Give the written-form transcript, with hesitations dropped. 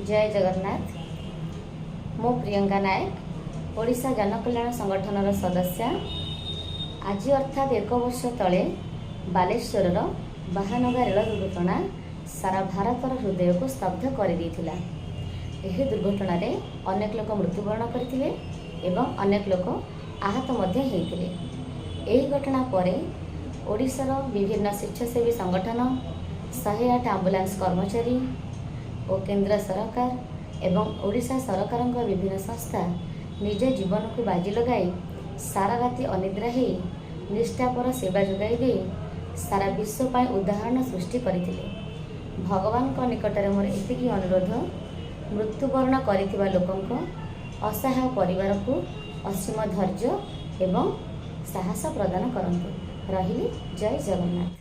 ଜୟ ଜଗନ୍ନାଥ। ମୁଁ ପ୍ରିୟଙ୍କା ନାୟକ, ଓଡ଼ିଶା ଜନକଲ୍ୟାଣ ସଂଗଠନର ସଦସ୍ୟା। ଆଜି ଅର୍ଥାତ୍ ଏକ ବର୍ଷ ତଳେ ବାଲେଶ୍ୱରର ବାହାନଗା ରେଳ ଦୁର୍ଘଟଣା ସାରା ଭାରତର ହୃଦୟକୁ ସ୍ତବ୍ଧ କରିଦେଇଥିଲା। ଏହି ଦୁର୍ଘଟଣାରେ ଅନେକ ଲୋକ ମୃତ୍ୟୁବରଣ କରିଥିଲେ ଏବଂ ଅନେକ ଲୋକ ଆହତ ମଧ୍ୟ ହେଇଥିଲେ। ଏହି ଘଟଣା ପରେ ଓଡ଼ିଶାର ବିଭିନ୍ନ ସ୍ୱେଚ୍ଛାସେବୀ ସଂଗଠନ, 108 ଆମ୍ବୁଲାନ୍ସ କର୍ମଚାରୀ ଓ କେନ୍ଦ୍ର ସରକାର ଏବଂ ଓଡ଼ିଶା ସରକାରଙ୍କ ବିଭିନ୍ନ ସଂସ୍ଥା ନିଜ ଜୀବନକୁ ବାଜି ଲଗାଇ, ସାରା ରାତି ଅନିଦ୍ରା ହେଇ, ନିଷ୍ଠାପର ସେବା ଯୋଗାଇ ଦେଇ ସାରା ବିଶ୍ୱ ପାଇଁ ଉଦାହରଣ ସୃଷ୍ଟି କରିଥିଲେ। ଭଗବାନଙ୍କ ନିକଟରେ ମୋର ଏତିକି ଅନୁରୋଧ, ମୃତ୍ୟୁବରଣ କରିଥିବା ଲୋକଙ୍କ ଅସହାୟ ପରିବାରକୁ ଅସୀମ ଧୈର୍ଯ୍ୟ ଏବଂ ସାହସ ପ୍ରଦାନ କରନ୍ତୁ। ରହିଲି, ଜୟ ଜଗନ୍ନାଥ।